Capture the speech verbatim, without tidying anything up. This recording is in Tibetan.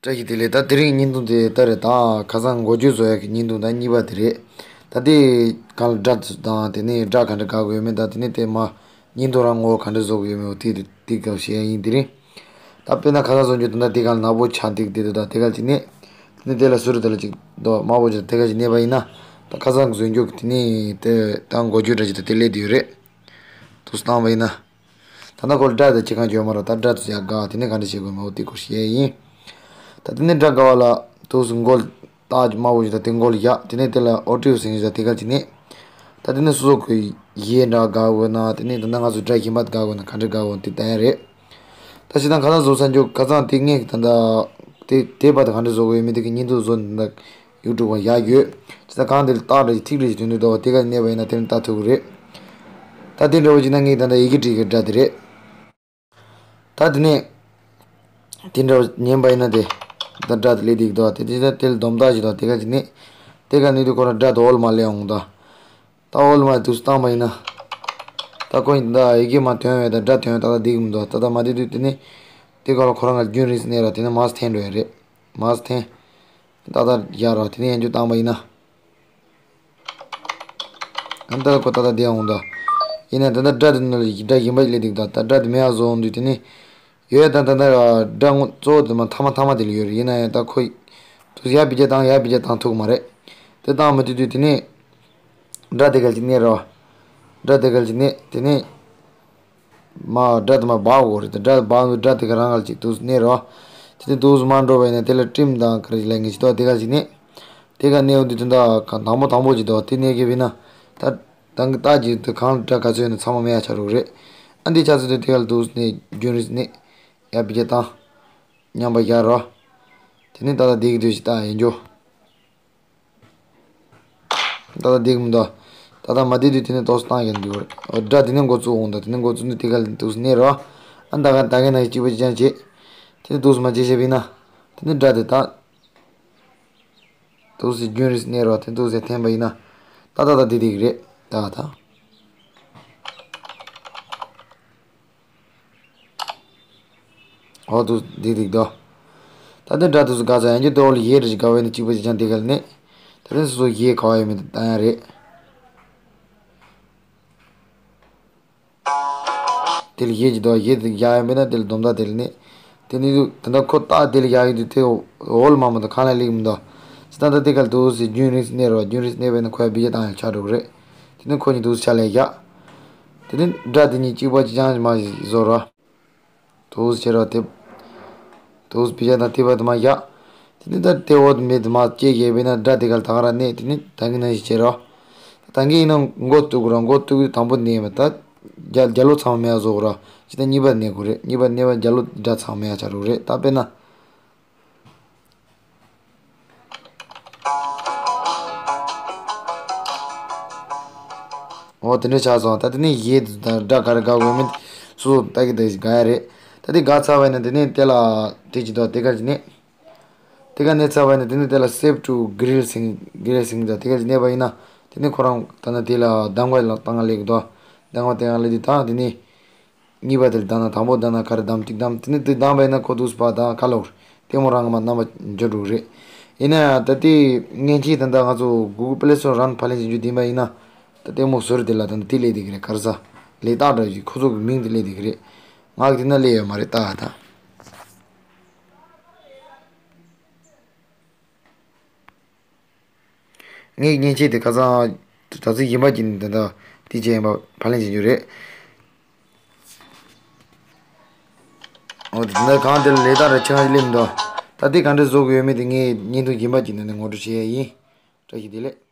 བཀྲ་ཤིས་བདེ་ལེགས། ད་དེ་རིང་བརྙན་ཐུང་དེ་ལྟ་རེད། ད་ཁ་སང་འགོ་བརྗོད་བཟོ་ཡག་གི་བརྙན་ཐུང་ད་གཉིས་པ་དེ་རེད། ད་དེ་གང་ལ་སྒྲ་དང་དེ་ནས་སྒྲ་ག་འདྲ་དགར་དགོས་ཡོད་མེད། ད་དེ་ནས་དེ་མ་བརྙན་ཐུང་རང་ངོ་བོ་ག་འདྲ་བཟོ་དགོས་ཡོད་མེད་འོ་དེ་དེ་དེ་སྐབས་བཤད་ཡ་ཡིན། དེ་རིང་ད་དཔེར་ན་ཁ་སང་བཟོ་རྒྱུ་དེ་འདྲ་དེ་གང་ལ་ནག་པོ་ཆགས་འདུག་དེ་དུ་ད་དེ་ག་ཅིག་ནས་དེ་ནས་དེ་ལ་སུ་རུ་དེ་ལ་ཅིག་དོ་དམར་པོ་ཅིག་དེ་ག་ཅིག་གནས་པ་ཡིན་ན། ད་ཁ་སང་བཟོ་རྒྱུ་དེ་ནས་དེ་ད་འགོ་བརྗོད་འདྲ་ཅིག་ད་དེ་སླེབས་བསྡད་ཡོད་རེད། དུ་བཏང་བ་ཡིན་ན། ད་ལྟ་ཁོ་ལ་སྒྲ་དང་ཅི་གང་བྱོས་མ་རོགས། ད་སྒྲ་དུ་ཡག་དགའ་དེ་ནས་ག་འདྲ་བྱེད་དགོས་མེད་འོ་དེ་སྐོར་བཤད་ཡིན། ད་དེ་ནས་སྒྲ་དགའ་བ་ལ་དུས་སུ་མགོ་ལ་རྟགས་ཀྱི་དམར་པོ་ཞིག་དང་དེ་མགོ་ལ་ཡག་དེ་ནས་དེ་ལ་ཨོ་ཊི་ཡོ་ཟེར་ཞིག་དང་དེ་ག་ཅིག་ནས། ད་དེ་ནས་སོ་སོ་གི་གཞས་འདྲ་དགའ་དགོས་ན་དེ་ནས་ད་ལྟ་ང་ཚོ་སྒྲ་གཞན་པ་དགའ་དགོས་ན་ག་འདྲ་དགའ་དགོས་དེ་ལྟ་ཡ་རེད། ད་ཞེ་དྲག་ཁ་སང་བཟོ་ས་འཇོག་ཁ་སང་དེ་ངས་ད་ལྟ་དེ་དེ་བར་དུ་ག་འདྲ་བཟོ་དགོས་ཡོད་མེད་དེ་གི་བརྙན་ཐུང་བཟོ་ད། ཡུ་ཊུབ་པར་བཞག་ཡོད། ཇི་ལྟར་གང་དེ་ལ་རྟགས་འདྲ་ཞིག་ཐིག་འདྲ་ཞིག་ཐོན་འདུག་ད་དེ་ག་གནས་པ་ཡིན་ན་དེ་ནས་ལྟ་ཐུབ་ཀྱི་རེད། ད་དེ་འདྲ་བོ་ཅིག་ན་ངས་ད་ལྟ་ཡི་གེ་བྲིས་ཀྱི་སྒྲ་དེ་རེད། ད་དེ་ནས་དེ་འདྲ་བོ་ཉན་པ་ཡིན་ན་དེ་ད་སྒྲ་དེ་སླེབས་བསྡད་ཀྱི་འདུག་དེ་དེ་ད་དེ་ལ་སྡོམ་རྟགས་ཞིག་དང་དེ་ག་ཅིག་ནས་དེ་ག་ནས་དུས་ཁོ་རང་སྒྲ་དེ་འོག་ལ་མར་སླེབས་འོང་ད། ད་འོག་ལ་མར་དུས་སུ་བཏང་པ་ཡིན་ན། ད་ཁོ་ཡིན་ད་ཡི་གེ་མར་ཐོན་བས་ད་སྒྲ་ཐོན་ད་ལྟ་བསྡད་ཀྱི་མི་འདུག་ད་ལྟ་མ་བསྡད་དུས་དེ་ནས་དེ་ག་ལ་ཁོ་རང་ག་རྒྱུན་རིང་སུ་གནས་ར་དེ་ནས་མར་སུ་འཐེན་འགྲོ་ཡ་རེད། མར་སུ་འཐེན། ཏག་ཏག་བཞག་རོགས། དེ་ནས་ཡང་བསྐྱར་བཏང་པ་ཡིན་ན། ཨ་ནི་ཏག་ཏག་ཁོ་ཏག་ཏག་བསྡད་འོང་ད། ཡིན་ནའི་ད་ལྟ་སྒྲ་དེ་ནང་ལ་སྒྲ་གཞན་པ་ཞིག་སླེབས་འདུག་ད་ལྟ་སྒྲ་དེ་མེད་པ་བཟོ་འོང་དུས་དེ་ནས། ཡོད་ད་ད་ལྟ་སྒྲ་ངོ་གཙོ་བོ་དེ་མ་མཐའ་མ་མཐའ་མ་དེ་ལ་ཡོད་རེད། ཡིན་ན་ཡང་ད་ཁོ། དུས་ཡར་བི་ཇ་བཏང་ཡར་བི་ཇ་བཏང་ཐུབ་ཀྱི་མ་རེད། དེ་བཏང་མི་ཐུབ་དུས་དེ་ནས། སྒྲ་དེ་ག་ཅིག་གནས་རོགས། སྒྲ་དེ་ག་ཅིག་གནས་དེ་ནས། མ་སྒྲ་དེ་མ་སྦག་དགོས་རེད་དེ་སྒྲ་སྦག་འདུག་སྒྲ་དེ་ག་རང་ག་ཅིག་དུས་སུ་གནས་རོགས། དེ་ནས་དུས་སུ་མ་འགྲོ་བས་ནས་དེ་ལ་ཊིམ་དང་ག་རེ་ལས་ངེས་ཅི་ཏོ་དེ་ག་ཅིག་གནས། དེ་ག་གནས་འོང་དུས་དེ་འདྲ་ག་དང་པོ་དང་པོ་ཅིག་ཏོ་དེ་གནས་གི་བས་ན། ད་དང་གི་རྟགས་ཀྱི་དུ་གང་ལ་སྒྲ་ག་ཚོད་ཡོད་ན་ཚང་མ་མེད་ཡ་ཆགས་འགྲོ་གི་རེད། ཨ་འདི་ཆགས་ཚོད་དུ་དེ་ག་ལ་དུས་སུ་གནས་རྒྱུན་རིང་སུ་གནས། ཡར་བི་ཇ་བཏང་། མཉམ་པ་བཞག་རོགས། དེ་ནས་ད་ལྟ་དེ་གི་དུས་ཤིག་ད་ཡིན་རྒྱུ། ད་ལྟ་བསྡད་ཀྱི་མི་འདུག་ད་ལྟ་མ་བསྡད་དུས་དེ་ནས་ཏོག་ཙམ་བཏང་ཡོང་གི་ཡོད་རེད། འོ་སྒྲ་དེ་ནས་འགོ་བཙུགས་འོང་ད་དེ་ནས་འགོ་བཙུགས་ནས་དེ་ག་ལ་ཏོག་ཙམ་གནས་རོགས། ཨ་ད་ག་ད་ག་ན་གཅིག་པ་གཅིག་རྐྱང་བྱེད། དེ་ནས་ཏོག་ཙམ་མ་བྱེད་བྱེད་པ་ཡིན་ན། དེ་ནས་སྒྲ་དེ་ད། ཏོག་ཙམ་རྒྱུན་རིང་གནས་རོགས་དེ་ཏོག་ཙམ་འཐེན་པ་ཡིན་ན། ད་ད་ད་བསྡད་བསྡད་ཀྱི་རེད་ད་ད། འོ་དུ་འདི་འདི་དོ། ད་ལྟ་འདྲ་དུ་སུ་ག་ས་ཡང་གི་དོ་ལ་ཡེ་རེ་ཞིག་ག་བས་ནི་གཅིག་པ་ཅིག་ཀྱང་དེ་ག་ལ་ནི། ད་ལྟ་སོ་སོ་ཡེ་ག་བ་ཡོད་མེད་དུ་བཏང་ཡ་རེད། དེ་ལ་ཡེ་ཅིག་དོ་ཡེ་དེ་ཡ་ཡོད་མེད་ན་དེ་ལ་སྡོམ་ད་དེ་ལ་ནི། དེ་ནི་དུ་ད་ལྟ་ཁོ་ཏག་དེ་ལ་ཡ་ཡོད་དུ་དེ་འོ་ལ་མ་མ་དུ་གང་ལ་ལིག་མི་དོ། ཅི་ད་ལྟ་དེ་ག་ལ་དུ་སི་རྒྱུན་རིང་སི་གནས་རོ་རྒྱུན་རིང་སི་གནས་བས་ནི་ཁོ་ཡ་བི་ཇ་བཏང་ཡ་ཆ་འགྲོ་གི་རེད། དེ་ནི་ཁོ་གཉིས་དུ་སི་ཆ་ལས་ཡ། དེ་ནི་སྒྲ་དེ་གཉིས་གཅིག་པ་གཅིག་རྐྱང་མ་ཞིག་བཟོ་རོ། དུས་བྱེད་རོགས་དེ། དུས་བི་ཇ་དང་ཐིག་པ་དུ་མ་བཞག་དེ་ནི་ད་དེ་འོ་དུ་མེད་དུ་མ་སྐྱེ་བཞེས་པས་ན་སྒྲ་དེ་ག་ལ་ད་ག་ར་གནས་དེ་ནི་ད་གིན་ན་ཞིག་བྱེད་རོགས། ད་གིན་ཡིན་ན་མགོ་གཏུག་རོགས་མགོ་གཏུག་དུས་དང་པོ་གནས་མ་ད། རྒྱ་རྒྱ་ལོ་ཚང་མ་མེད་བཟོ་དགོས་རོགས་ཅི་ད་གཉིས་པ་གནས་དགོས་རེད་གཉིས་པ་གནས་པ་རྒྱ་ལོ་སྒྲ་ཚང་མ་མེད་ཆ་རུག་རེད་ད་དཔེར་ན། འོ་དེ་འདྲ་ཆགས་སོང་ད་དེ་ནས་ཡེ་དང་སྒྲ་ག་རེ་དགའ་དགོས་མིན་སོ་སོ་ལྟ་གི་ལྟ་གི་དགའ་ཡ་རེད། ད་དེ་དགའ་ཚར་བས་ན་དེ་ནས་དེ་ལ་དེ་ཅི་དོ་དེ་ག་ཅི་ནས། དེ་ག་ནས་ཚར་བས་ན་དེ་ནས་དེ་ལ་save to grill sing grill sing ད་དེ་ག་ཅི་གནས་པ་ཡིན་ན་དེ་ནས་ཁོ་རང་ད་ན་དེ་ལ་གདམ་ག་ལ་བཏང་ག་ལེགས་དོ། གདམ་ག་བཏང་ག་ལེགས་དུས་ད་དེ་ནས། གཉིས་པ་དེར་བདམས་ན་དང་པོ་བདམས་ན་ག་རེ་བདམས་གཅིག་བདམས་དེ་ནི་དེ་བདམས་པས་ན་ཁོ་དུས་སུ་ཕར་བདམས་ག་ལོར་ལྟད་མོ་རང་གི་མ་རྣམ་པ་འབྱོར་འགྲོ་གི་རེད། ཡིན་ན་ཡང་ད་ལྟའི་མཉེན་ཆས་དེ་འདྲ་ང་ཚོ་Google Play Store run ཕར་ལེན་བྱེད་རྒྱུ་བདེན་པ་ཡིན་ན་ད་ལྟད་མོ་བཟོ་རེ་དེ་ལ་ད་ལྟ་དེ་སླེབས་བསྡད་ཀྱི་རེད་ག་རེ་ཟ། ལས་རྟགས་འདྲ་ཞིག་ཁོ་ཚོ་གི་མིང་དེ་སླེབས་བསྡད་ཀྱི་རེད། ང་གི་དེ་ན་སླེབས་ཡོད་མ་རེད་ད་ད། ངའི་མཉེན་ཆས་དེ་ཁ་སང་དྲ་ཚིགས་གཞན་པ་ཅིག་ནས་དེ་འདྲ་དེ་བྱས་ཡིན་པ་ཕབ་ལེན་བྱེད་རྒྱུ་རེད། འོ་དེ་འདྲ་གང་དེ་ལ་ལས་རྟགས་རེ་ཆེ་ང་ཞིག་སླེབས་མི་འདུག་ད་དེ་ག་འདྲ་བཟོ་དགོས་ཡོད་མེད་དེ་ངས་བརྙན་ཐུང་རྒྱུན་པ་ཅིག་ནང་ནས་ངོ་སྤྲོད་བྱེད་ཡ་ཡིན། བཀྲ་ཤིས་བདེ་ལེགས།